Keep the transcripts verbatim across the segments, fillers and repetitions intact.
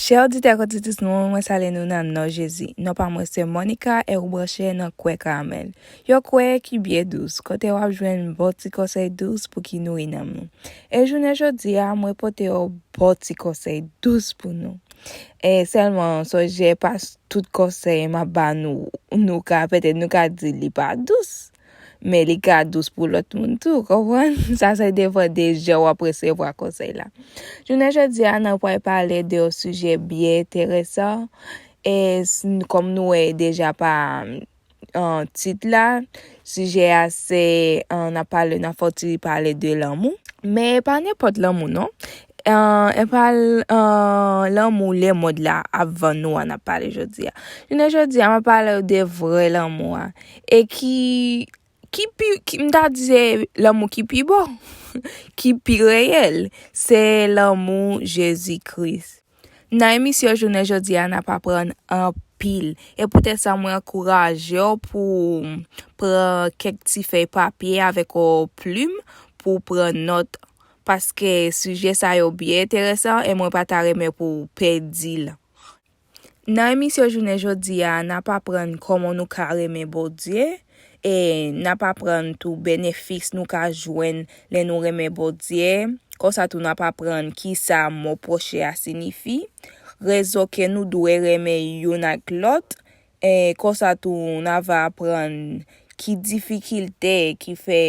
Chè oditè ak oditris nou, mwen salye nou nan non Jezi. Non pa mwen se Monica e ou branche nan Kwè Karamèl. Yon kwè ki byen dous, kote w ap jwenn bon ti konsèy dous pou ki nouri nanm nou. E jounen jodi a, mwen pote yon bon ti konsèy dous pou nou. E sèlman, sonje pa s- tout konsèy m ap ba nou, nou ka, petèt nou ka di li pa dous. Men li ka dous pou lòt moun tou, konprann? Sa se depann de jan w ap resevwa konsèy la. Jounen jodi a, n ap pral pale de yon sijè byen enteresan. E s- kòm nou wè deja pa, an, tit la, sijè a se, an, n ap pale, n ap fè yon ti pale de lanmou. Men e pa nenpòt lanmou, non. An, e pa l- an, lanmou lemond la ap vann nou an n ap pale jodi a. Jounen jodi a, m ap pale de vrè lanmou a. E ki, ki pi, ki, m ta di se lanmou ki pi bon, ki pi reyèl. Se lanmou Jezi Kris. Nan emisyon jounen jodi a, n ap aprann anpil. E poutèt sa, mwen ankouraje w pou w pran kèk ti fèy papye avèk yon plim pou w pran nòt, paske sijè sa yo byen enteresan e mwen pa ta renmen pou w pèdi l. Nan emisyon jounen jodi a, n ap aprann kòman nou ka renmen Bondye, e n ap aprann tou benefis nou ka jwenn lè nou renmen Bondye. Konsa tou, n ap aprann kisa mo pwoche a siyifi, rezon ke nou dwe renmen youn ak lòt. E konsa tou, n ava aprann ki difikilte ki fè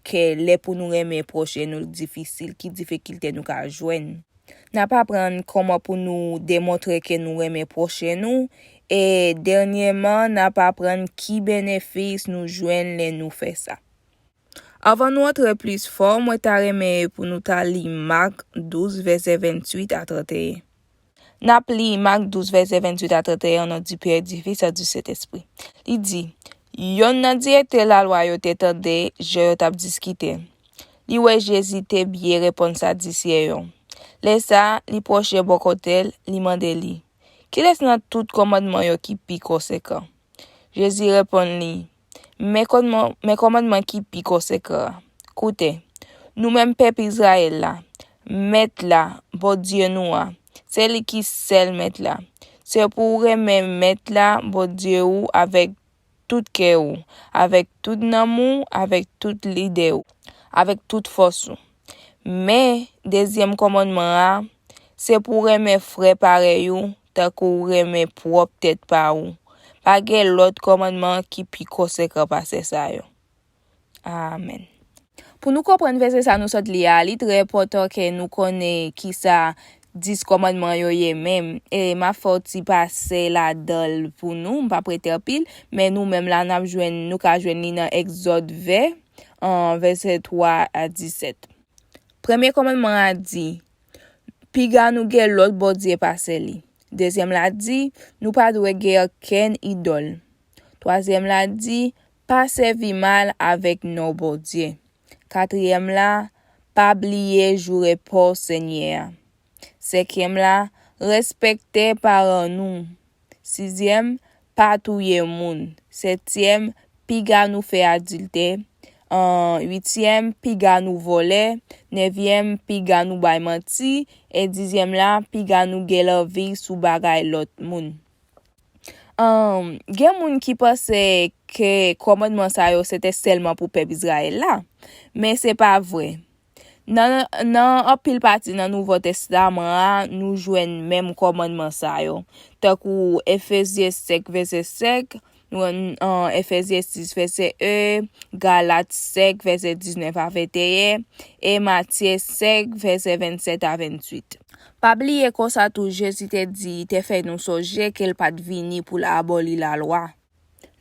ke lè pou nou renmen pwochen nou difisil, ki difikilte nou ka jwenn. N ap aprann kòman pou nou demontre ke nou renmen pwochen nou. E dènyèman, n ap aprann ki benefis nou jwenn lè nou fè sa. Anvan nou antre plis fon, mwen ta renmen pou nou ta li Mak douz, vèsè venntuit a trannteyen. N ap li Mak douz, vèsè venntuit a trannteyen, o non di Pè, di Fis e di Sentespri. Li di, yonn nan direktè lalwa yo te tande jan yo t ap diskite. Li wè Jezi te byen reponn Sadisyen yo. Lè sa a, li pwoche bò kote l, li mande li, kilès nan tout kòmandman yo ki pi konsekan? Jezi reponn li, men kòmandman, men kòmandman ki pi konsekan an. Koute, nou menm pèp Izrayèl la, Mèt la, Bondye nou a, se li ki sèl Mèt la. Se pou w renmen Mèt la, Bondye ou, avèk tout kè ou, avèk tout nanm ou, avèk tout lide ou, avèk tout fòs ou. Men, dezyèm kòmandman an, se pou w renmen frè parèy ou, tankou w renmen pwòp tèt pa ou. Pa gen lòt kòmandman ki pi konsekan pase sa yo. Amèn. Pou nou konprann vèsè sa nou sot li a, li trè enpòtan ke nou konnen kisa dis kòmandman yo ye menm. E m ap fè w ti pase ladan l pou nou, m p ap rete anpil, men nou menm la n ap jwenn, nou ka jwenn li nan Egzòd ven, an, vèsè twa a disèt. Premye kòmandman an di, piga nou gen lòt bondye pase li. Dezyèm la di, nou pa dwe gen okenn idòl. Twazyèm la di, pa sèvi mal avèk non Bondye. Katriyèm la, pa bliye jou repo Senyè a. Senkyèm la, respekte paran nou. Sizyèm, pa touye moun. Setyèm, piga nou fè adiltè. An, wityèm, piga nou vòlè. Nevyèm, piga nou bay manti. E dizyèm la, piga nou gen lanvi sou bagay lòt moun. An, gen moun ki panse ke kòmandman sa yo se te sèlman pou pèp Izrayèl la, men se pa vre. Nan, nan anpil pati nan Nouvo Testaman an, nou jwenn menm kòmandman sa yo, tankou Efezyen senk, vèsè senk, nou, an, Efezyen sis, vèsè en, Galat senk, vèsè diznèf a venteyen, e Matye senk, vèsè vennsèt a venntuit. Pa bliye konsa tou, Jezi te di, te fè nou sonje ke l pa t vini pou l aboli lalwa.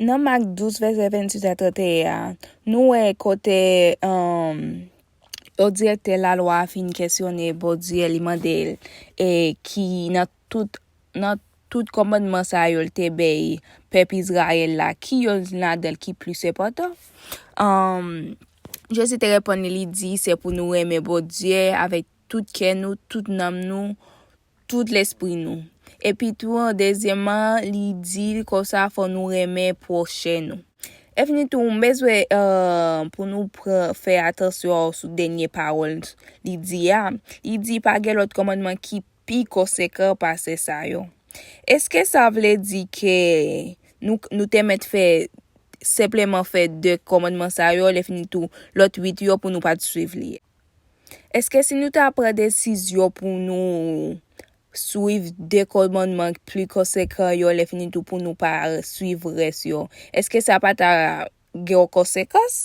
Nan Mak douz, vèsè venntuit a trannteyen an, nou wè kote, um, direktè lalwa a fin kesyone Bondye, li mande l, e ki nan tout, nan tout kòmandman sa yo l te bay pèp Izrayèl la, ki yonn ladan l ki plis enpòtan? Um, Jezi te reponn li, li di, se pou nou renmen Bondye avèk tout kè nou, tout nanm nou, tout lespri nou. Epi tou, dezyèmman, li di konsa, fò nou renmen pwochen nou. Epi tou, m bezwen, eh, pou nou pran, fè atansyon sou dènye pawòl li di a. Li di, pa gen lòt kòmandman ki pi konsekan pase sa yo. Èske sa vle di ke nou, nou te mèt fè, senpleman fè de kòmandman sa yo, lè fini tou lòt uit yo pou nou pa t swiv li? Èske si nou ta pran desizyon pou nou swiv de kòmandman pli konsekan yo, lè fini tou pou nou pa swiv rès yo, èske sa pa ta gen yon konsekans?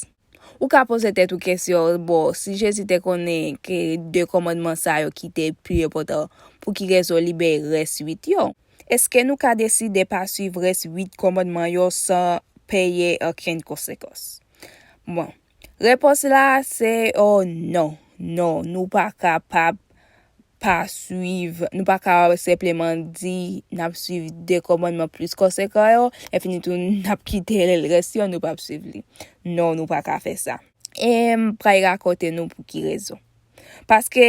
Ou ka poze tèt ou kesyon, bon, si Jezi te konnen ke de kòmandman sa yo ki te pi enpòtan, pou ki rezon li bay rès uit yo? Èske nou ka deside pa swiv rès uit kòmandman yo san peye okenn konsekans? Bon, repons la se, oh, non, non, nou pa kapab pa swiv, nou pa ka senpleman di n ap swiv de kòmandman plis konsekan yo, lè fini tou n ap kite rès yo, nou p ap swiv li. Non, nou pa ka fè sa. E m pral rakonte nou pou ki rezon. Paske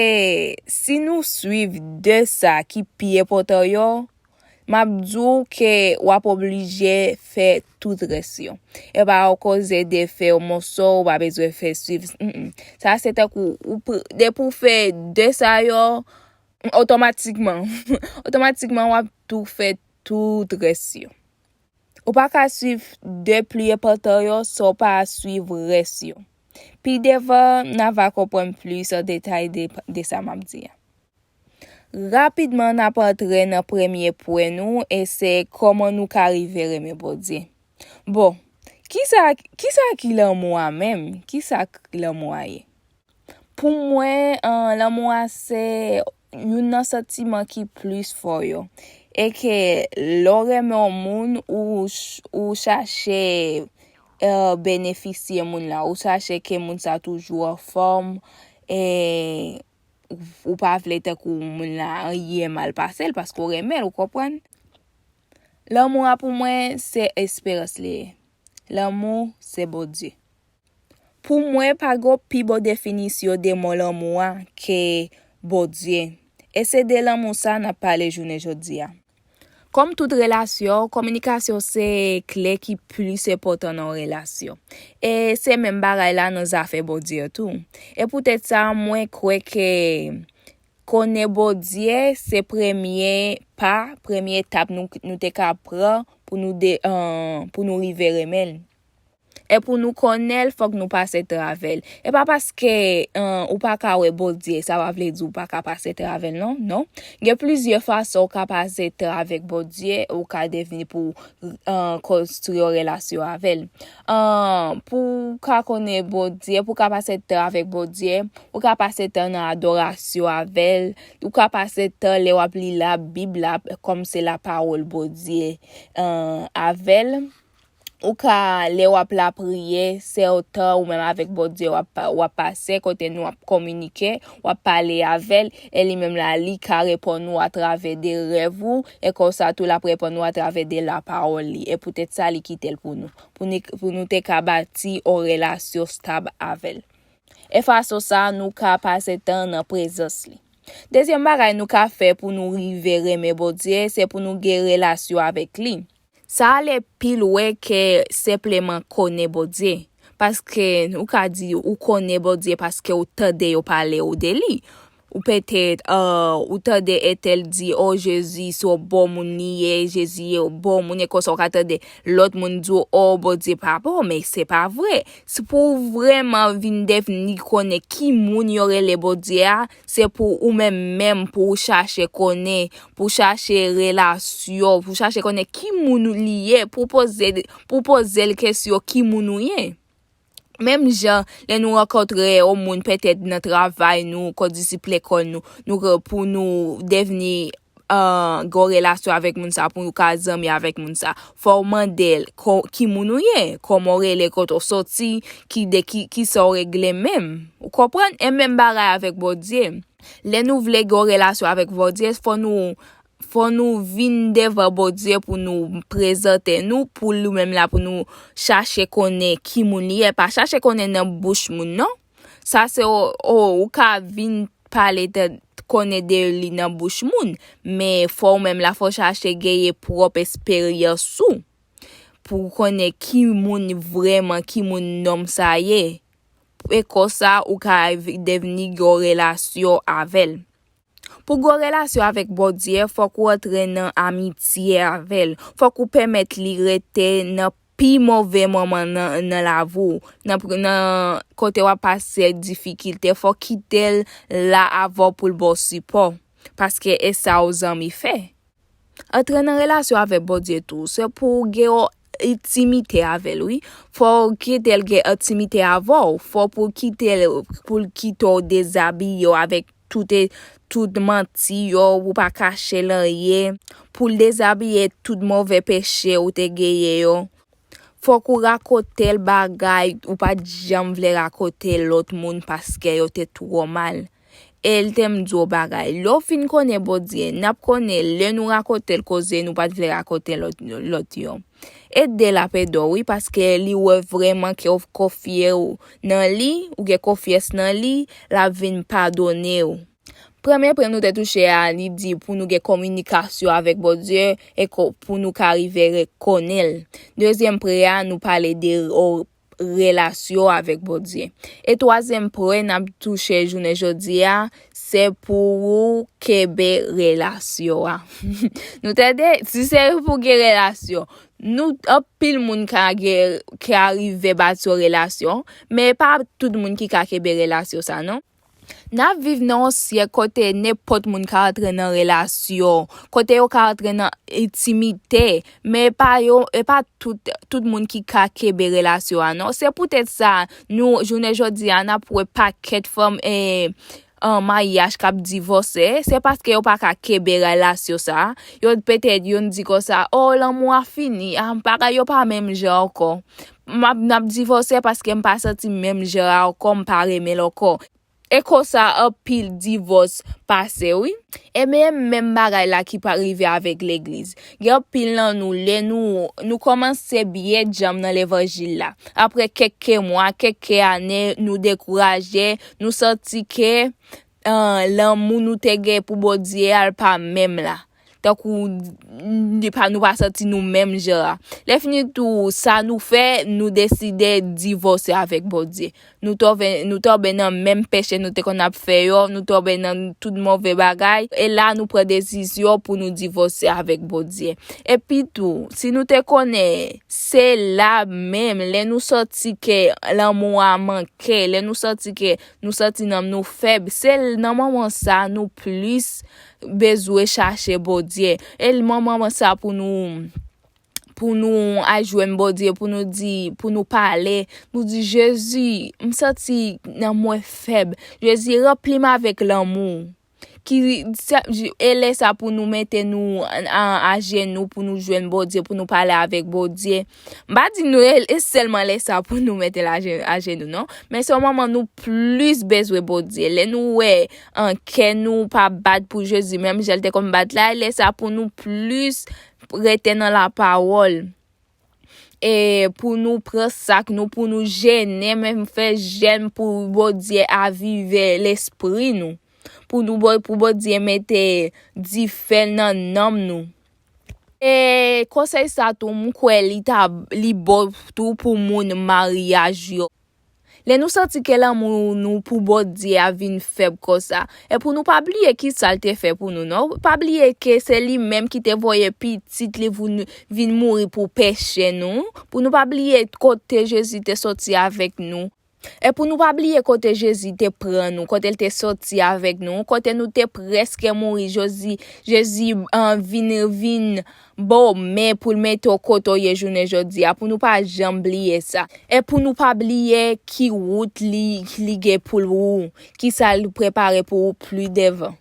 si nou swiv de sa ki pi enpòtan yo, m ap di w ke w ap oblije fè tout rès yo. E pa yon koze de fè yon moso, ou pa bezwen fè swiv. Mm, mm. Sa se tankou, ou pr-, depi w fè de sa yo, otomatikman, otomatikman w ap tou fè tout rès yo. Ou pa ka swiv de pli enpòtan yo san w pa swiv rès yo. Pi devan, n a va konprann plis an detay de, de sa m ap di a. Rapidman, n ap antre nan premye pwen nou, e se kòman nou ka rive renmen Bondye. Bon, kisa, kisa ki lanmou a menm? Kisa k-, lanmou a ye? Pou mwen, an, lanmou a se youn nan santiman ki plis fò yo. E ke lè w renmen yon moun, ou ch-, ou chache, eh, benefisye moun la, ou chache ke moun sa toujou anfòm, e ou pa vle tankou moun la anyen mal pase l paske w renmen l, ou konprann? Lanmou a pou mwen, se esperans li ye. Lanmou, se Bondye. Pou mwen, pa gen pi bon definisyon de mo lanmou a ke Bondye. E se de lanmou sa n ap pale jounen jodi a. Kòm tout relasyon, kominikasyon se kle ki plis enpòtan nan yon relasyon. E se menm bagay la nan zafè Bondye tou. E poutèt sa, mwen kwè ke konnen Bondye se premye pa, premye etap nou, nou te ka pran pou nou de, eh, pou nou rive renmen l. E pou nou konnen l, fòk nou pase tan avè l. E pa paske, eh, ou pa ka wè Bondye, sa pa vle di ou pa ka pase tan avè l, non, non. Gen plizyè fason ou ka pase tan avèk Bondye, ou ka devni pou, eh, konstwi yon relasyon avè l. Eh, pou w ka konnen Bondye, pou w ka pase tan avèk Bondye, ou ka pase tan nan adorasyon avè l, ou ka pase tan lè w ap li la Bib la, kòm se lapawòl Bondye, eh, avè l. Ou ka, lè w ap lapriyè, se yon tan ou menm avèk Bondye w ap pa-, w ap pase, kote nou ap kominike, w ap pale avè l, e li menm la, li ka reponn ou atravè de rèv ou, e konsa tou l ap reponn ou atravè de lapawòl li. E poutèt sa, li kite l pou nou, pou ni-, pou nou te ka bati yon relasyon stab avè l. E fason sa, nou ka pase tan nan prezans li. Dezyèm bagay nou ka fè pou nou rive renmen Bondye, se pou nou gen relasyon avèk li. Sa ale pi lwen ke senpleman konnen Bondye. Paske ou ka di ou konnen Bondye paske ou tande yo pale ou de li. Ou petèt, eh, ou tande entèl di, "O, Jezi, se yon bon moun li ye, Jezi ye yon bon moun," e konsa ou ka tande lòt moun di w, "O, Bondye pa bon," men se pa vre. Se pou w vrèman vin devni konnen ki moun yo rele Bondye a, se pou ou menm menm, pou w chache konnen, pou w chache relasyon, pou w chache konnen ki moun li ye, pou w poze, pou w poze l kesyon ki moun ou ye. Menm jan, lè nou rankontre yon moun, petèt nan travay nou, kondisip lekòl nou, nou, pou nou devni, eh, gen yon relasyon avèk moun sa, pou nou ka zanmi avèk moun sa, fò w mande l, ko-, ki moun ou ye, kòman w rele, kote w soti, ki de, ki, ki sa w regle menm. Ou konprann? E menm bagay avèk Bondye. Lè nou vle gen yon relasyon avèk Bondye, fò nou, fò nou vin devan Bondye pou nou prezante nou, pou li menm la, pou nou chache konnen ki moun li ye. Pa chache konnen nan bouch moun, non. Sa se, o, o, ou ka vin pale de, konnen de li nan bouch moun, men fò ou menm la, fò w chache genyen pwòp esperyans ou pou w konnen ki moun vrèman, ki moun nonm sa ye. E konsa, ou ka vi-, devni gen yon relasyon avè l. Pou gen yon relasyon avèk Bondye, fòk ou antre nan amitye avè l. Fòk ou pèmèt li rete nan pi move moman nan, nan lavi w, nan, nan kote w ap pase difikilte. Fòk kite l la avè w pou l ba w sipò. Paske e sa yon zanmi fè. Antre nan relasyon avèk Bondye tou, se pou w gen yon entimite avè l, wi. Fò w kite l gen entimite avè w. Fò pou w kite l, pou l kite w dezabiye w avèk tout, tout manti yo, ou pa kache l anyen. Pou l dezabiye tout move peche ou te genyen yo. Fòk ou rakonte l bagay ou pa t janm vle rakonte lòt moun paske yo te twò mal. E l te m di w bagay. Lè w fin konnen Bondye, n ap konnen lè nou rakonte l koze nou pa t vle rakonte lòt, lòt yo. Ede l ap ede w, wi, paske li wè vrèman ke w konfye w nan li, ou gen konfyans nan li, l ap vin padone w. Premye pwen nou te touche a, li di pou nou gen kominikasyon avèk Bondye e ko-, pou nou ka rive re-, konnen l. Dezyèm pwen a, nou pale de o-, relasyon avèk Bondye. E twazyèm pwen n ap touche jounen jodi a, se pou ou kenbe relasyon an. Nou tande? Si se pou gen relasyon, nou, anpil moun ka gen, ka rive bati yon relasyon, men pa tout moun ki ka kenbe relasyon sa, non. N ap viv nan yon syèk kote nenpòt moun ka antre nan relasyon, kote yo ka antre nan entimite, men e pa yo, e pa tout, tout moun ki ka kenbe relasyon an, non. Se poutèt sa, nou, jounen jodi a, n ap wè pakèt fanm, e, an maryaj k ap divòse, se paske yo pa ka kenbe relasyon sa. Yo petèt, yo di konsa, o, lanmou a fini, a, bagay yo pa menm jan ankò. M ap, n ap divòse paske m pa santi menm jan ankò, m pa renmen l ankò. E konsa anpil divòs pase, wi. E men menm bagay la ki pa rive avèk legliz. Gen anpil nan nou, lè nou, nou kòmanse byen djanm nan levanjil la. Apre kèk mwa, kèk ane, nou dekouraje, nou santi ke, ah, lanmou nou te gen pou Bondye a, l pa menm la. Tankou n-, n-, pa, nou pa santi nou menm jan an. Lè fini tou, sa nou fè, nou deside divòse avèk Bondye. Nou tonbe, nou tonbe nan menm peche nou te konn ap fè yo, nou tonbe nan tout move bagay, e la nou pran desizyon pou nou divòse avèk Bondye. Epi tou, si nou te konnen, se la menm, lè nou santi ke lanmou a manke, lè nou santi ke nou santi nanm nou fèb, se l-, nan moman sa nou plis bezwen chache Bondye. E l-, moman sa pou nou, pou nou al jwenn Bondye, pou nou di, pou nou pale, nou di, Jezi, m santi nanm mwen fèb. Jezi, ranpli m avèk lanmou. Ki, sa, e lè sa pou nou mete nou a, a, ajenou, pou nou jwenn Bondye, pou nou pale avèk Bondye. M pa di nou e, e sèlman lè sa pou nou mete l aje-, ajenou, non. Men se yon moman nou plis bezwen Bondye. Lè nou wè, an, kè nou pa bat pou Jezi, menm jan l te konn bat la, e lè sa pou nou plis rete nan lapawòl. E pou nou pran sak nou, pou nou jennen, menm fè jèn pou Bondye avive lespri nou. Pou nou, pou Bondye mete dife nan nanm nou. E konsèy sa tou, m kwè li ta, li bon tou pou moun maryaj yo. Lè nou santi ke lanmou nou pou Bondye a vin fèb konsa, e pou nou pa bliye ki sa l te fè pou nou, non. Pa bliye ke se li menm ki te voye pitit li vin, vin mouri pou peche nou. Pou nou pa bliye kote Jezi te soti avèk nou. E pou nou pa bliye kote Jezi te pran nou, kote l te soti avèk nou, kote nou te prèske mouri, Jezi, Jezi, ah, vin, vin ba w men pou l mete w kote w ye jounen jodi a, pou nou pa janm bliye sa. E pou nou pa bliye ki wout li, li gen pou ou, ki sa l prepare pou ou pli devan.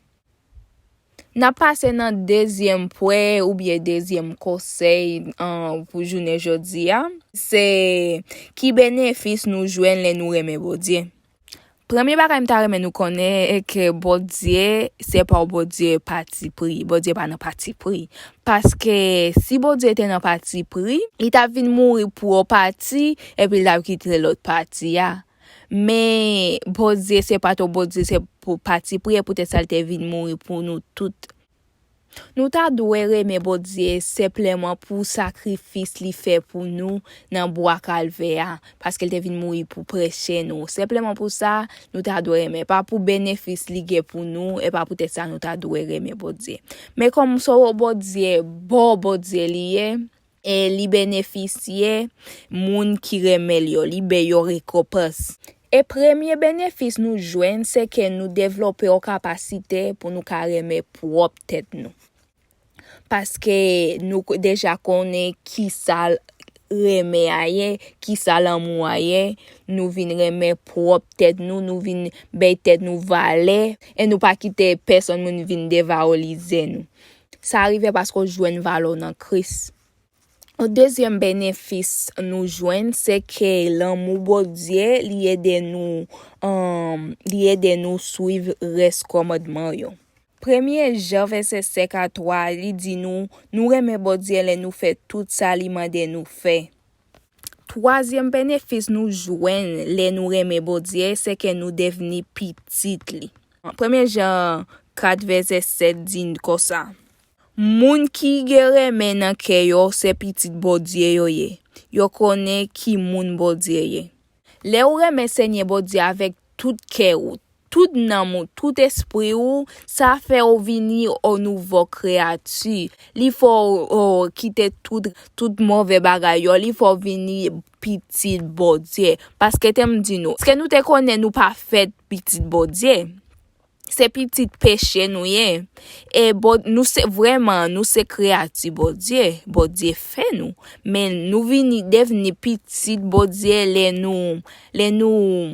N ap pase nan dezyèm pwen oubyen dezyèm konsèy, an, pou jounen jodi a. Se ki benefis nou jwenn lè nou renmen Bondye? Premye bagay m ta renmen nou konnen, e ke Bondye, se pa yon Bondye patipri. Bondye pa nan patipri. Paske si Bondye te nan patipri, li t ap vin mouri pou yon pati, epi l t ap kite lòt pati a. Men Bondye se pa t yon Bondye, se pou patipri, e poutèt sa l te vin mouri pou nou tout. Nou ta dwe renmen Bondye senpleman pou sakrifis li fè pou nou nan bwa Kalvè a, paske l te vin mouri pou peche nou. Senpleman pou sa, nou ta dwe renmen. Pa pou benefis li gen pou nou, e pa poutèt sa nou ta dwe renmen Bondye. Men kòm se yon Bondye, bon Bondye li ye, e li benefisye moun ki renmen l yo, li bay yo rekonpans. E premye benefis nou jwenn, se ke nou devlope yon kapasite pou nou ka renmen pwòp tèt nou. Paske nou k- deja konnen ki sa renmen a ye, ki sa lanmou a ye, nou vin renmen pwòp tèt nou, nou vin bay tèt nou valè, e nou pa kite pèsonn moun vin devalorize nou. Sa rive paske w jwenn valè w nan Kris. Yon dezyèm benefis nou jwenn, se ke lanmou Bondye, li ede nou, um, li ede nou swiv rès kòmandman yo. Premye Jan vèsè senk a twa, li di nou, nou renmen Bondye lè nou fè tout sa li mande nou fè. Twazyèm benefis nou jwenn lè nou renmen Bondye, se ke nou devni pitit li. Premye Jan kat vèsè sèt di n konsa, moun ki gen renmen nan kè yo, se pitit Bondye yo ye. Yo konnen ki moun Bondye ye. Lè w renmen Senyè Bondye avèk tout kè w, tout nanm ou, tout espri w, sa fè w vini yon nouvo kreyati. Li fè w, w kite tout, tout move bagay yo, li fè w vini pitit Bondye. Paske te m di nou, èske nou te konnen nou pa fèt pitit Bondye? Se pitit peche nou ye. E bon, nou se vrèman, nou se kreyati Bondye. Bondye fè nou. Men nou vini devni pitit Bondye lè nou, lè nou,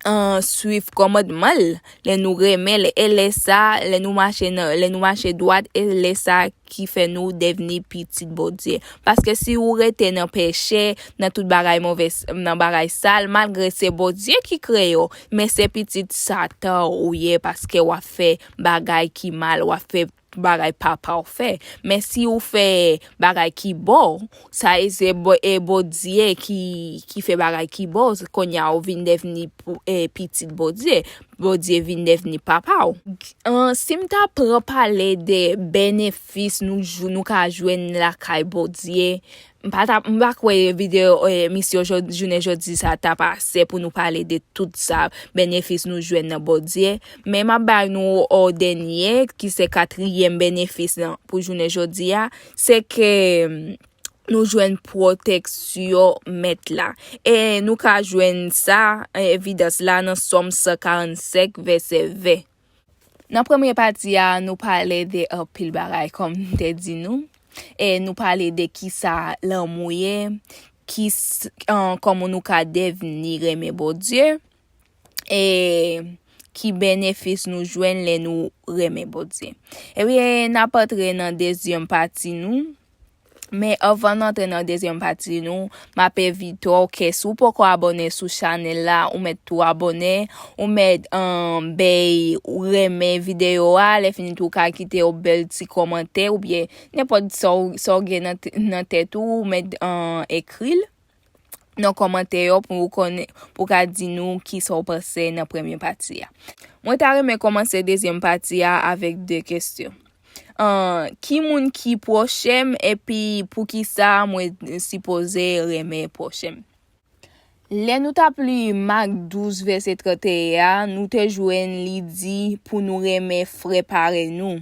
an, swiv kòmandman l, lè nou renmen l, e lè sa, lè nou mache nan, lè nou mache dwat, e lè sa ki fè nou devni pitit Bondye. Paske si ou rete nan peche, nan tout bagay move, nan bagay sal, malgre se Bondye ki kreye w, men se pitit Satan ou ye, paske w ap fè bagay ki mal, w ap fè bagay papa w fè. Men si ou fè bagay ki bon, sa e se Bo- e Bondye ki, ki fè bagay ki bon, kounye a ou vin devni pou- e pitit Bondye. Bondye vin devni papa w. An, si m ta pran pale de benefis nou jou- nou ka jwenn lakay Bondye, m pa ta- m pa kwè videyo, e, emisyon jò- jounen jodi sa t ap ase pou nou pale de tout sa, benefis nou jwenn nan Bondye. Men m ap bay nou yon dènye, ki se katriyèm benefis lan pou jounen jodi a, se ke, mm, nou jwenn pwoteksyon Mèt la. E nou ka jwenn sa, evidans la, nan Sòm san karannsenk, vèsè ven. Nan premye pati a, nou pale de anpil bagay, kòm m te di nou. E nou pale de kisa lanmou ye, ki s- an, kòman nou ka devni renmen Bondye, e ki benefis nou jwenn lè nou renmen Bondye. Ebyen, n ap antre nan dezyèm pati nou. Men anvan n antre nan dezyèm pati nou, m ap envite w ke si w poko abòne sou chanèl la, ou mèt tou abòne, ou mèt, um, bay, ou renmen videyo a, lè fini tou ou ka kite yon bèl ti kòmantè, oubyen nenpòt sa w, sa w gen nan t- nan tèt ou, ou mèt, um, ekri l nan kòmantè yo pou ou konnen, pou w ka di nou kisa w panse nan premye pati a. Mwen ta renmen kòmanse dezyèm pati a avèk de kesyon. An, ki moun ki pwoche m, epi poukisa mwen sipoze renmen pwoche m? Lè nou t ap li Mak douz, vèsè trannteyen a, nou te jwenn li di pou nou renmen frè parèy nou.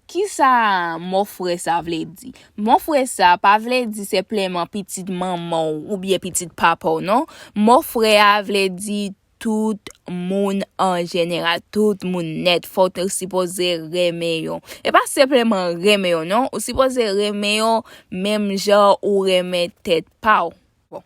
Kisa mo frè sa vle di? Mo frè sa pa vle di senpleman pitit manman w oubyen pitit papa w, non. Mo frè a vle di tout moun an jeneral, tout moun nèt. Fò w te sipoze renmen yo. E pa senpleman renmen yo, non. Ou sipoze renmen yo menm jan ou renmen tèt pa w. Bon.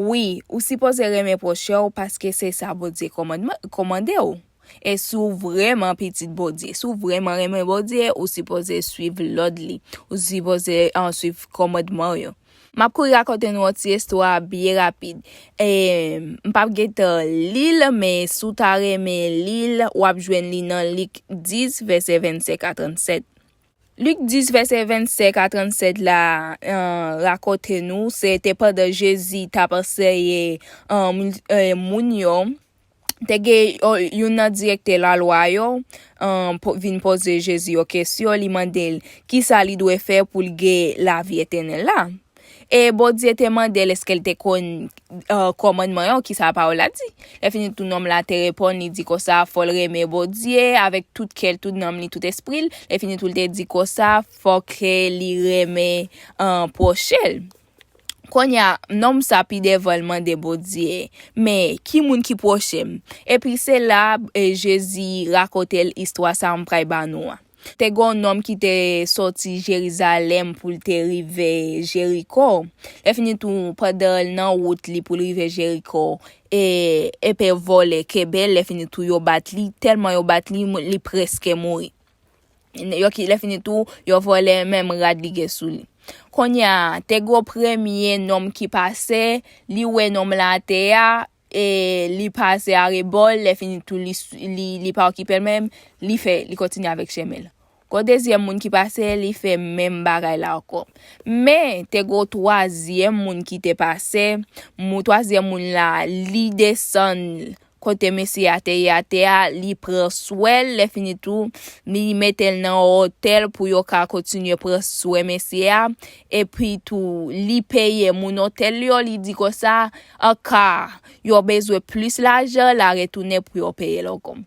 Wi, ou sipoze renmen pwoche w paske se sa Bondye kòmandman- kòmande w. E si w vrèman pitit Bondye, si w vrèman renmen Bondye, ou sipoze swiv lòd li. Ou sipoze, an, swiv kòmandman yo. M ap kouri rakonte nou yon ti istwa byen rapid. E, m p ap gentan li l, men si w ta renmen li l, w ap jwenn li nan Lik dis, vèsè vennsenk a trannsèt. Lik dis, vèsè vennsenk a trannsèt la, an, rakonte nou, se te pandan Jezi t ap anseye, an, moun, e, moun yo, Te gen yon, youn nan direktè lalwa yo, um, po- vin poze Jezi yon kesyon, li mande l kisa li dwe fè pou l gen lavi etènèl la. E Bondye te mande l èske l te konn, uh, kòmandman yo, kisa pawòl la di. Lè fini tou, nonm la te reponn, li di konsa, fò l renmen Bondye avèk tout kè l, tout nanm li, tout espri l. Lè fini tou, l te di konsa, fò ke li renmen, uh, pwochen l. Kounye a, nonm sa pi devan l mande Bondye, men ki moun ki pwochen m? Epi se la, e, Jezi rakonte l istwa sa a m pral ba nou an. Te gen yon nonm ki te soti Jerizalèm pou l te rive Jeriko. Lè fini tou, pandan l nan wout li pou l rive Jeriko, e, epè vòlè kenbe l, lè fini tou, yo bat li, tèlman yo bat li, li prèske mouri. Yo ki, lè fini tou, yo vòlè menm rad li gen sou li. Kounye a, te gen yon premye nonm ki pase, li wè nonm la atè a, e li pase arebò l, lè fini tou, li, li, li pa okipe l menm, li fè, li kontinye avèk chemen l. Gen yon dezyèm moun ki pase, li fè menm bagay la ankò. Men, te gen yon twazyèm moun ki te pase, moun, twazyèm moun la, li desann kote mesye a te ye atè a, li pran swè l, lè fini tou, li mete l nan otèl pou yo ka kontinye pran swè mesye a, epi tou, li peye moun otèl yo, li di konsa, anka yo bezwen plis lajan, l a retounen pou yo peye l ankò.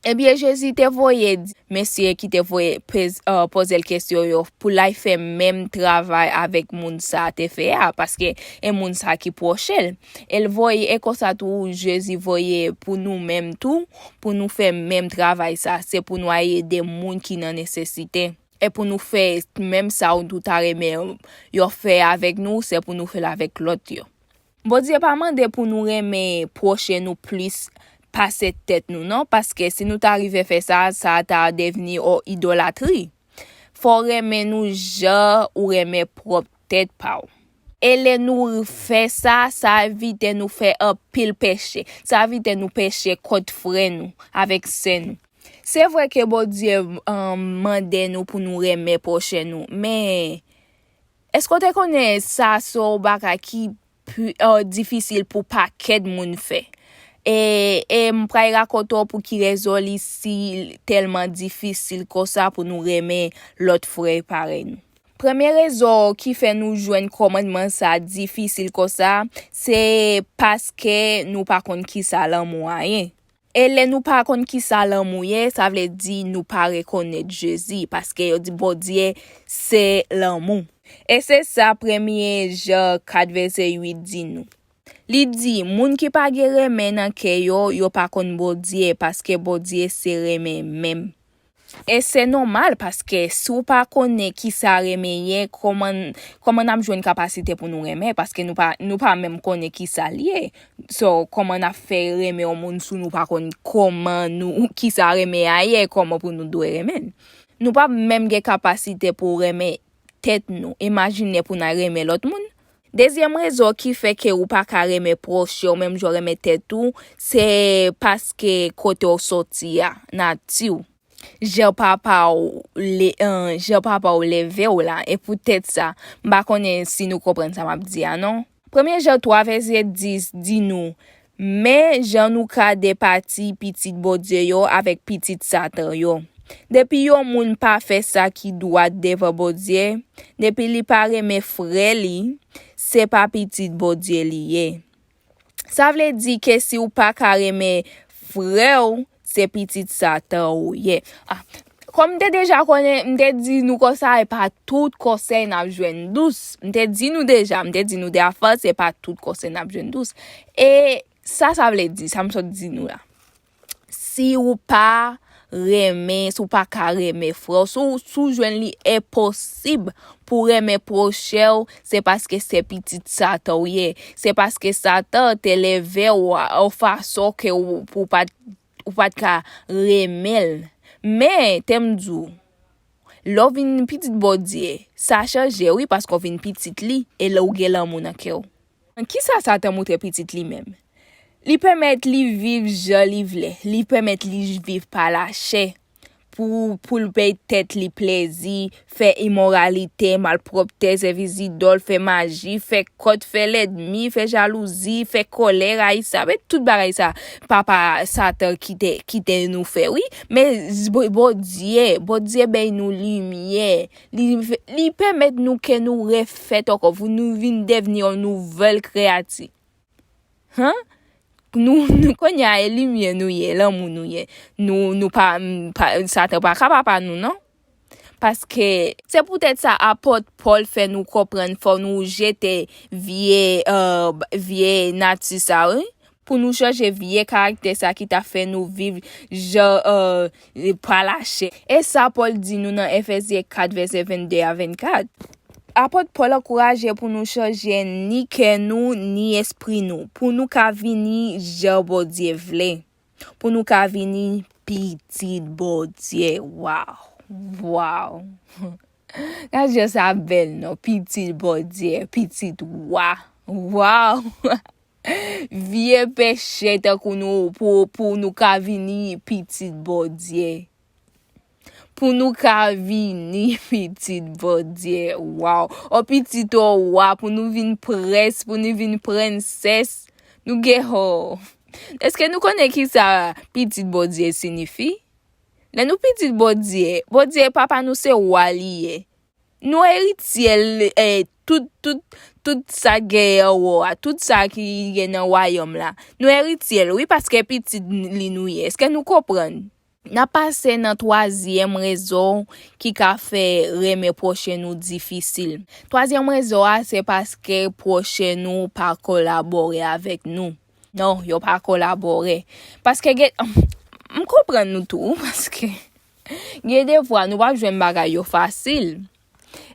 Ebyen, Jezi te voye di mesye ki te voye pez- uh, poze l kesyon yo pou l al fè menm travay avèk moun sa a te fè a, paske e moun sa a ki pwoche l. E l voye, e konsa tou, Jezi voye pou nou menm tou, pou nou fè menm travay sa. Se pou nou al ede moun ki nan nesesite. E pou nou fè menm sa ou tou ta renmen yo fè avèk nou, se pou nou fè l avèk lòt yo. Bondye pa mande pou nou renmen pwochen nou plis pase tèt nou, non, paske si nou ta rive fè sa, sa ta devni yon idolatri. Fò w renmen nou jan ou renmen pwòp tèt pa w. E lè nou fè sa, sa evite nou fè anpil peche. Sa evite nou peche kont frè nou avèk sè nou. Se vre ke Bondye, um, mande nou pou nou renmen pwochen nou, men èske w te konnen sa se yon bagay ki pi, uh, difisil pou pakèt moun fè? E, e m pral rakonte w pou ki rezon li si tèlman difisil konsa pou nou renmen lòt frè parèy nou. Premye rezon ki fè nou jwenn kòmandman sa difisil konsa, se paske nou pa konn kisa lanmou a ye. E lè nou pa konn kisa lanmou ye, sa vle di nou pa rekonèt Jezi, paske yo di Bondye se lanmou. E se sa premye Jan kat vèsè uit di nou. Li di, moun ki pa gen renmen nan kè yo, yo pa konn Bondye, paske Bondye se renmen menm. E se nòmal, paske si w pa konnen kisa renmen ye, kòman, kòman n ap jwenn kapasite pou nou renmen? Paske nou pa, nou pa menm konnen kisa l ye. So, kòman n ap fè renmen yon moun si nou pa konn kòman nou, kisa renmen a ye, kòman pou nou dwe renmen l? Nou p ap menm gen kapasite pou renmen tèt nou. Imajine pou n al renmen lòt moun. Dezyèm rezon ki fè ke ou pa ka renmen pwòch ou menm jan w renmen tèt ou, se paske kote w soti a, nati w. Jan papa w le-, en, jan papa w leve w la. E poutèt sa, m pa konnen si nou konprann sa m ap di a, non. Premye Jan twa vèsè dis di nou, men jan nou ka depati pitit Bondye yo avèk pitit Satan yo. Depi yon moun pa fè sa ki dwat devan Bondye, depi li pa renmen frè li, se pa pitit Bondye li ye. Sa vle di ke si w pa ka renmen frè w, se pitit Satan ou ye. Ah, kòm m te deja konnen, m te di nou konsa, e pa tout konsèy n ap jwenn dous. M te di nou deja, m te di nou de afè, se pa tout konsèy n ap jwenn dous. E sa, sa vle di, sa m sot di nou la. Si w pa renmen, si w pa ka renmen frè w, si w, si w jwenn li enposib pou w renmen pwochen w, se paske se pitit Satan w ye. Se paske Satan te leve w a, yon fason ke w, pou w pa t, ou pa t ka renmen l. Men, te m di w, lè w vin pitit Bondye, sa chanje, wi, paske w vin pitit li, e lè w gen lanmou nan kè w. Kisa Satan montre pitit li menm? Li pèmèt li viv jan li vle, li pèmèt li viv pa lachè. pou, pou l bay tèt li plezi, fè imoralite, malpwòpte, sèvi zidòl, fè maji, fè kòt, fè lènmi, fè jalouzi, fè kòlè, rayi sa. Men tout bagay sa, papa Satan kite, kite nou fè, wi. Men z-, Bo-, Bondye, Bondye bay nou limyè. Li, li pèmèt nou kè nou refèt ankò, pou nou vin devni yon nouvèl kreyati. Hein? Nou, nou kounye a, e limyè nou ye, lanmou nou ye. Nou, nou pa, m, pa, Satan pa ka papa nou, non. Paske se poutèt sa apot Pòl fè nou konprann fò nou jete vye, euh, vye nati sa, wi. Pou nou chanje vye karaktè sa ki ta fè nou viv jan, euh, pa lachè. E sa Pòl di nou nan Efezyen kat, vèsè vennde a vennkat. Apot Pòl ankouraje pou nou chanje ni kè nou, ni espri nou, pou nou ka vini jan Bondye vle, pou nou ka vini pitit Bondye. Waw! Waw! Gad jan sa bèl, non? Pitit Bondye, pitit wa. Waw! Vye peche tankou nou, pou, pou nou ka vini pitit Bondye. Pou nou ka vini pitit Bondye. Waw! O pitit o wa, pou nou vin prens, pou nou vin prensès. Nou gen ho. Èske nou konnen ki sa pitit Bondye siyifi? Lè nou pitit Bondye, Bondye papa nou se wa li ye. Nou eritye l, eh, tout, tout, tout sa k genyen anwo a, tout sa ki gen nan wayòm la. Nou eritye l, wi, paske pitit li nou ye. Èske nou konprann? N ap pase nan twazyèm rezon ki ka fè renmen pwochen nou difisil. Twazyèm rezon a, se paske pwochen nou pa kolabore avèk nou. Non, yo pa kolabore. Paske gen, m konprann nou tou, paske gen de fwa nou p ap jwenn bagay yo fasil.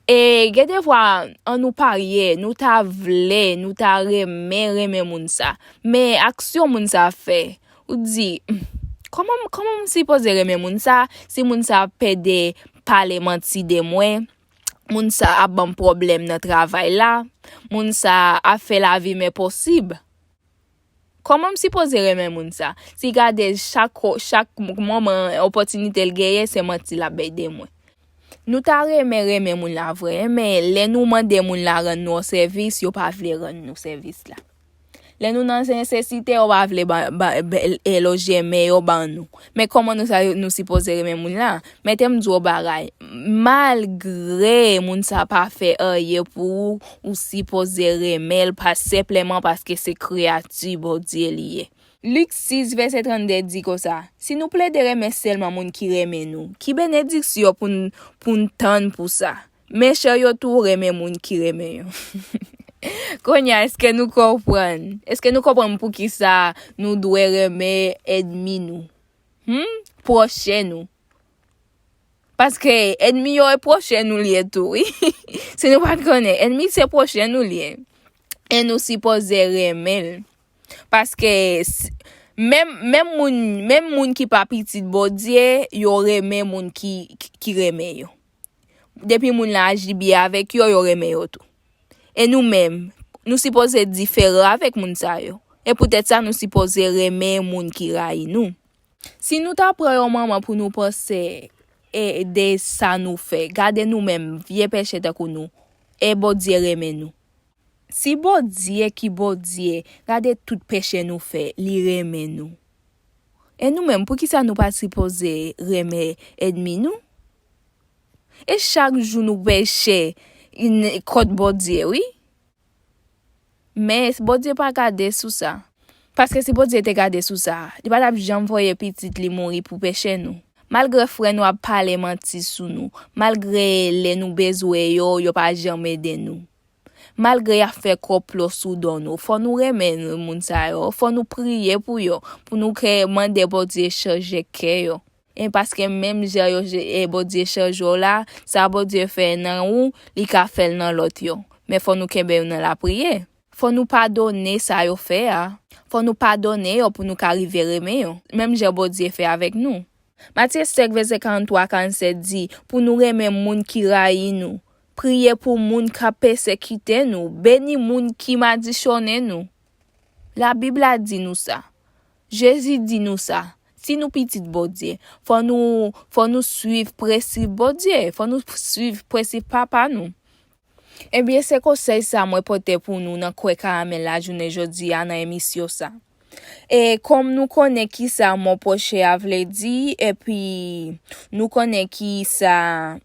E gen de fwa, an nou parye, nou ta vle, nou ta renmen, renmen moun sa. Men aksyon moun sa fè, ou di, "Hmm, kòman, kòman m sipoze renmen moun sa, si moun sa ap pede pale manti de mwen, moun sa ap ban m pwoblèm nan travay la, moun sa ap fè lavi m enposib?" Kòman m sipoze renmen moun sa? Si gade chak, chak moman, opòtinite l genyen, se manti l ap bay de mwen. Nou ta renmen renmen moun la vre, men lè nou mande moun la rann nou yon sèvis, yo pa vle rann nou sèvis la. Lè nou nan nesesite, yo pa vle ba, ba, ba, e loje men yo ban nou. Men kòman nou sa, nou sipoze renmen moun la? Mete m di w bagay. Malgre moun sa pa fè anyen pou ou, ou sipoze renmen l pa senpleman paske se kreyati Bondye li ye. Lik sis, vèsè trannde di konsa, "Si nou plede renmen sèlman moun ki renmen nou, ki benediksyon pou n, pou n tann pou sa? Men chè yo tou renmen moun ki renmen yo." Kounye a, èske nou konprann? Èske nou konprann poukisa nou dwe renmen ènmi nou? Hmm? Pwochen nou. Paske ènmi yo e pwochen nou li ye tou, wi. Si nou pa t konnen, ènmi se pwochen nou li ye. E nou sipoze renmen l. Paske s-, menm, menm moun, menm moun ki pa pitit Bondye, yo renmen moun ki, ki, ki renmen yo. Depi moun la aji byen avèk yo, yo renmen yo tou. E nou menm, nou sipoze diferan avèk moun sa yo. E poutèt sa, nou sipoze renmen moun ki rayi nou. Si nou ta pran yon moman pou nou panse, e, de sa nou fè, gade nou menm, vye peche tankou nou, e Bondye renmen nou. Si Bondye ki Bondye, gade tout peche nou fè, li renmen nou. E nou menm, poukisa nou pa sipoze renmen ènmi nou? E chak jou nou peche in-, kont Bondye, wi. Men Bondye pa gade sou sa. Paske si Bondye te gade sou sa, li pa t ap janm voye pitit li mouri pou peche nou. Malgre frè nou ap pale manti sou nou, malgre lè nou bezwen yo, yo pa janm ede nou. Malgre y ap fè konplo sou do nou, fò nou renmen moun sa yo, fò nou priye pou yo, pou nou ke mande Bondye chanje kè yo. E paske menm jan yo, e Bondye chanje w la, sa Bondye fè nan ou, li ka fè l nan lòt yo. Men fò nou kenbe yo nan lapriyè. Fò nou padone sa yo fè a. Fò nou padone yo pou nou ka rive renmen yo, menm jan Bondye fè avèk nou. Matye senk, vèsè karanntwa a karannsèt di, pou nou renmen moun ki rayi nou. Priye pou moun k ap pèsekite nou. Beni moun ki madichonnen nou. Labib la di nou sa. Jezi di nou sa. si nou pitit Bondye, fò nou, fò nou swiv prensip Bondye, fò nou swiv prensip Papa nou. Ebyen, se konsèy sa mwen pote pou nou nan Kwè Karamèl la jounen jodi a nan emisyon sa. E kòm nou konnen kisa mò pwochen a vle di, epi nou konnen kisa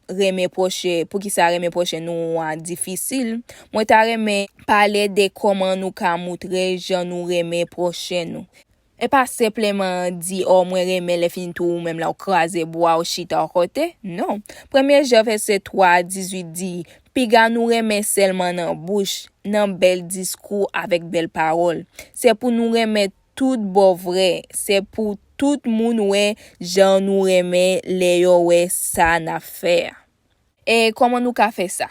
renmen pwochen, poukisa renmen pwochen nou a difisil, mwen ta renmen pale de kòman nou ka moutre jan nou renmen pwochen nou. E pa senpleman di, "O, mwen renmen," lè fini tou, ou menm la, ou kraze bwa, ou chita yon kote. Non. Premye Jan vèsè twa a dizuit di, "Piga nou renmen sèlman nan bouch, nan bèl diskou avèk bèl pawòl. Se pou nou renmen tout bon vre. Se pou tout moun wè jan nou renmen lè yo wè sa n ap fè a." E kòman nou ka fè sa?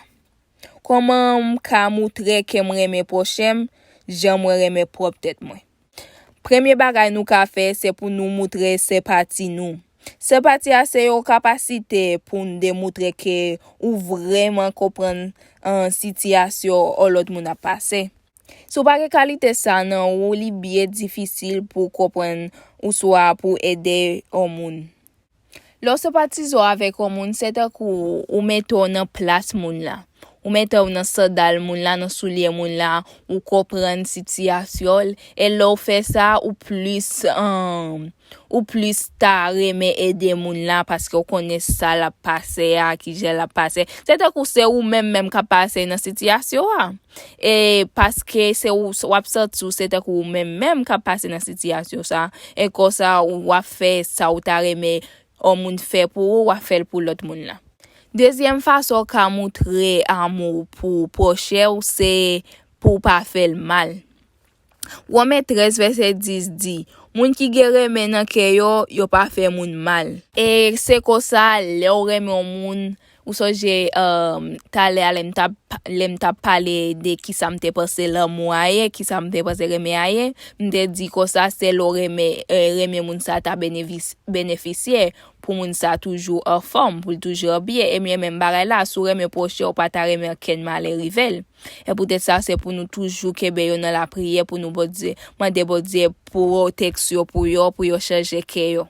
Kòman m ka moutre ke m renmen pwochen m jan mwen renmen pwòp tèt mwen? Premye bagay nou ka fè, se pou nou moutre senpati nou. Senpati a se yon kapasite pou n demoutre ke ou vrèman konprann, an, sitiyasyon yon lòt moun ap pase. Si w pa gen kalite sa nan ou, li byen difisil pou w konprann oswa pou w ede yon moun. Lè w senpatize w avèk yon moun, se tankou ou mete w nan plas moun la. Ou mete w nan sandal moun la, nan soulye moun la, ou konprann sitiyasyon l. E lè w fè sa, ou plis, ann, ou plis ta renmen ede moun la paske w konnen sa l ap pase a, kijan l ap pase. Se tankou se ou menm menm k ap pase nan sitiyasyon an. E paske se ou, w ap santi w se tankou ou menm menm k ap pase nan sitiyasyon sa. E konsa, w ap fè sa w ta renmen yon moun fè pou ou, w ap fè l pou lòt moun lan. Dezyèm fason w ka moutre amou pou pwochen w, se pou w pa fè l mal. Wòmen trèz vèsè dis di, "Moun ki gen renmen nan kè yo, yo pa fè moun mal." E se konsa, lè w renmen yon moun, ou sonje, um, talè a lè m t ap, lè m t ap pale de kisa m te panse lanmou a ye, kisa m te panse renmen a ye, m te di konsa, se lè w renmen, eh, renmen moun sa ta benefis-, benefisye pou moun sa toujou anfòm, pou l toujou an byen. Ebyen, menm bagay la, si w renmen pwochen w, pa ta renmen ankenn malè rive l. E poutèt sa, se pou nou toujou kenbe yo nan lapriyè, pou nou Bondye, mande Bondye pwoteksyon pou yo, pou yo chanje kè yo.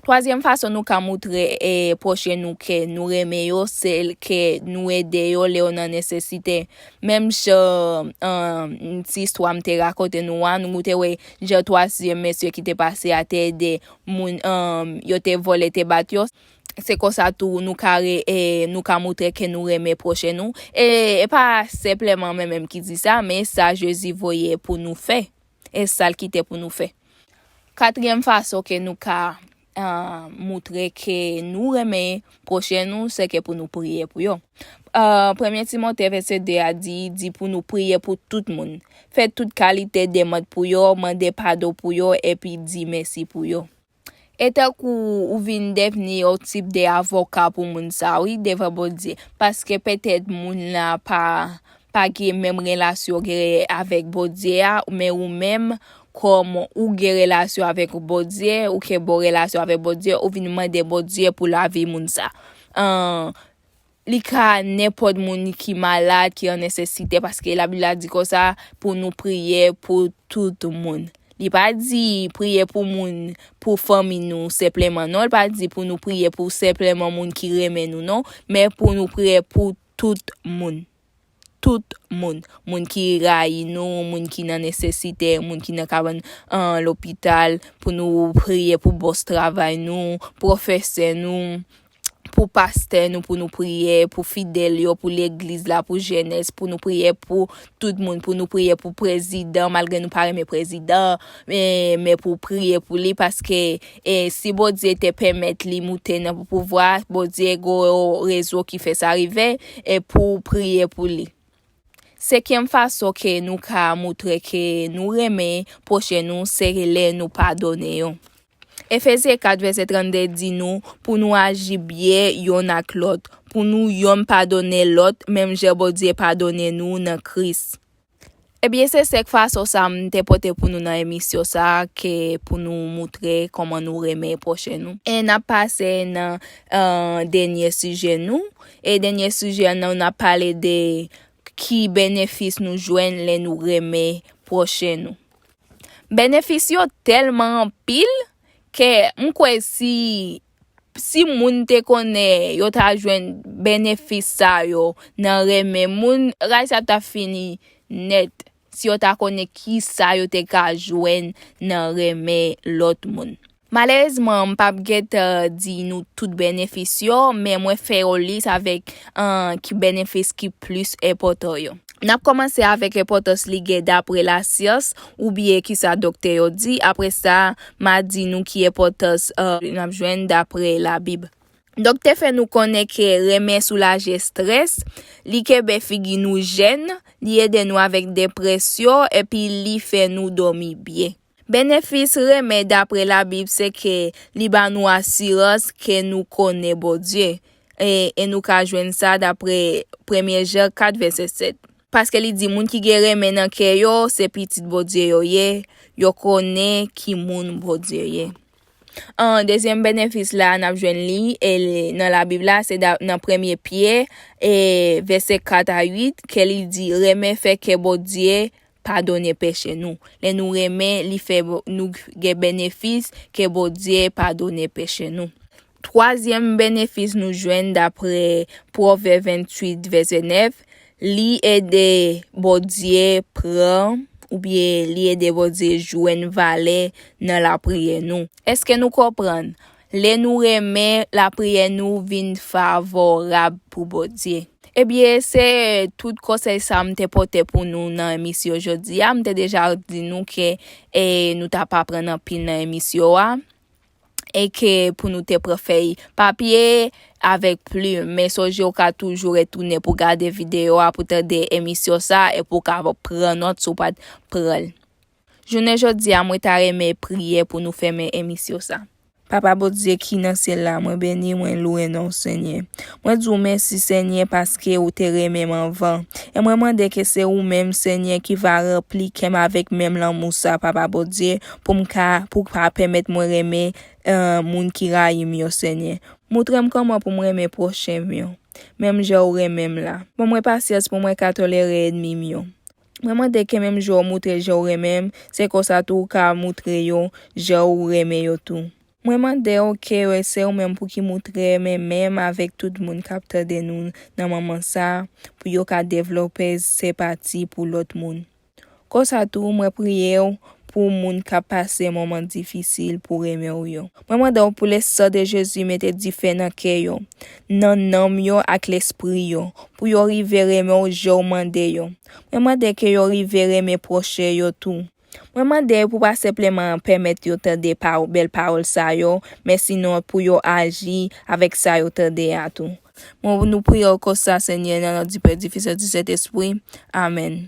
Twazyèm fason nou ka moutre, e, pwochen nou ke nou renmen yo, se ke nou ede yo lè yo nan nesesite. Menm jan, an, ti istwa m te rakonte nou a, nou te wè jan twazyèm mesye ki te pase a te ede moun, an, yo te vòlè, te bat yo. Se konsa tou nou ka re-, e, nou ka moutre ke nou renmen pwochen nou. E, e pa senpleman mwen menm ki di sa, men sa Jezi voye pou nou fè. E sa l kite pou nou fè. Katriyèm fason ke nou ka, ah, moutre ke nou renmen pwochen nou, se ke pou nou priye pou yo. Ah, Premye Timote vèsè de a di, di pou nou priye pou tout moun. Fè tout kalite demann pou yo, mande padon pou yo, epi di mèsi pou yo. E tankou ou vin devni yon tip de avoka pou moun sa, wi, devan Bondye. Paske petèt moun la pa, pa gen menm relasyon gen avèk Bondye a, men ou menm, kòm ou gen relasyon avèk Bondye, ou gen bon relasyon avèk Bondye, ou vin mande Bondye pou lavi moun sa. An, li ka nenpòt moun ki malad, ki an nesesite, paske Labib la di konsa pou nou priye pou tout moun. Li pa di priye pou moun, pou fanmi nou senpleman, non. Li pa di pou nou priye pou senpleman moun ki renmen nou, non. Men pou nou priye pou tout moun. Tout moun. Moun ki rayi nou, moun ki nan nesesite, moun ki nan kabann, an, lopital, pou nou priye pou bòs travay nou, pwofesè nou, pou pastè nou, pou nou priye, pou fidèl yo, pou legliz la, pou jenès, pou nou priye pou tout moun, pou nou priye pou prezidan, malgre nou pa renmen prezidan, men, men pou priye pou li, paske, e, si Bondye te pèmèt li moute nan pouvwa, Bondye gen yon rezon ki fè sa rive, e pou priye pou li. Senkyèm fason ke nou ka moutre ke nou renmen pwochen nou, se lè nou padone yo. Efezyen kat vèsè trannde di nou pou nou aji byen yonn ak lòt, pou nou yonn padone lòt, menm jan Bondye padone nou nan Kris. Ebyen, se senk fason sa m te pote pou nou nan emisyon sa, ke pou nou moutre kòman nou renmen pwochen nou. E n ap pase nan, eh, dènye sijè nou. E dènye sijè nou, n ap pale de ki benefis nou jwenn lè nou renmen pwochen nou. Benefis yo tèlman anpil Paske m kwè si, si moun te konnen yo ta jwenn benefis sa yo nan renmen moun, raj sa t ap fini nèt. Si yo ta konnen ki sa yo te ka jwenn nan renmen lòt moun. Malerezman, m p ap gentan di nou tout benefis yo, men mwen fè yon lis avèk, an, ki benefis ki plis enpòtan yo. N ap kòmanse avèk enpòtans li gen dapre lasyans, oubyen ki sa doktè yo di. Apre sa, m a di nou ki enpòtans, an, n ap jwenn dapre Labib. Doktè fè nou konnen ke renmen soulaje estrès, li kenbe figi nou jèn, li ede nou avèk depresyon, epi li fè nou dòmi byen. Benefis renmen dapre Labib se ke li ba nou asirans ke nou konnen Bondye, e, e nou ka jwenn sa dapre premye Jan kat vèsè sèt. Paske li di, moun ki gen renmen nan kè yo, se pitit Bondye yo ye, yo konnen ki moun Bondye ye. An, dezyèm benefis la, n ap jwenn li, e, nan Labib la, se da-, nan premye Pyè, e, vèsè kat a uit, ke li di, renmen fè kè Bondye padone peche nou. Lè nou renmen, li fè bo-, nou gen benefis ke Bondye padone peche nou. Twazyèm benefis nou jwenn dapre Pwovèb venntuit, vèsè nèf, li ede Bondye pran, oubyen li ede Bondye jwenn valè nan lapriyè nou. Èske nou konprann? Lè nou renmen, lapriyè nou vin favorab pou Bondye. Ebyen, se tout konsèy sa m te pote pou nou nan emisyon jodi a. M te deja di nou ke, e, nou t ap aprann anpil nan emisyon a. E ke pou nou te pran fèy papye avèk plim. Men sonje, ou ka toujou retounen pou gade videyo a, pou tande emisyon sa, e pou w ka pran nòt si w pa t pran l. Jounen jodi a, mwen ta renmen priye pou nou fèmen emisyon sa. Papa Bondye ki nan syèl la, mwen beni, mwen lwe non w, Senyè. Mwen di w mèsi, Senyè, paske ou te renmen m anvan. E mwen mande ke se ou menm, Senyè, ki va ranpli kè m avèk menm lanmou sa, Papa Bondye, pou m ka, pou w ka pèmèt mwen renmen, eh, moun ki rayi m yo, Senyè. Montre m kòman pou m renmen pwochen m yo, menm jan ou renmen m la. Ban mwen pasyans pou mwen ka tolere ènmi m yo. Mwen mande ke menm jan w montre jan w renmen m, se konsa tou w ka montre yo jan w renmen yo tou. Mwen mande w ke se ou menm pou ki montre men menm avèk tout moun k ap tande nou nan moman sa a, pou yo ka devlope senpati pou lòt moun. Konsa tou, mwen priye w pou moun k ap pase moman difisil pou renmen w yo. Mwen mande w pou le san de Jezi mete dife nan kè yo, nan nanm yo ak lespri yo, pou yo rive renmen w jan w mande yo. Mwen mande ke yo rive renmen pwochen yo tou. Mwen mande pou pa senpleman pèmèt yo tande pa-, bèl pawòl sa yo, men sinon pou yo aji avèk sa yo tande a tou. Mwen, nou priye w konsa, Senyè, nan non di Pè, di Fis e di Sentespri. Amèn.